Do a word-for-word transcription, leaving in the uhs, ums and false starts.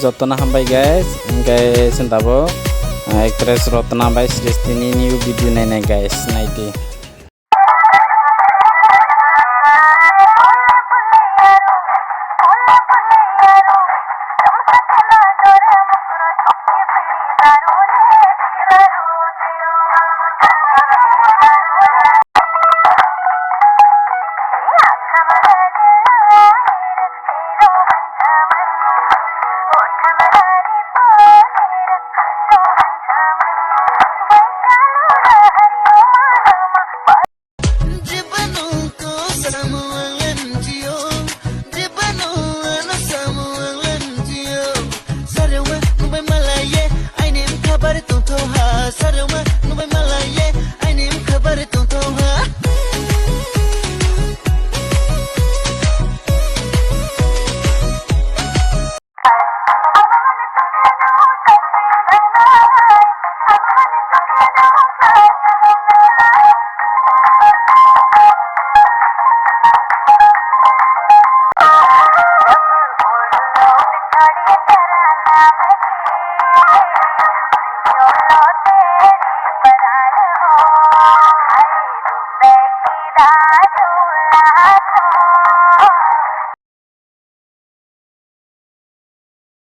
Jotono hambai guys, hingke chwng tabuk, ah, actress Rotna bai Srishti ni new video nainai guys, naidi.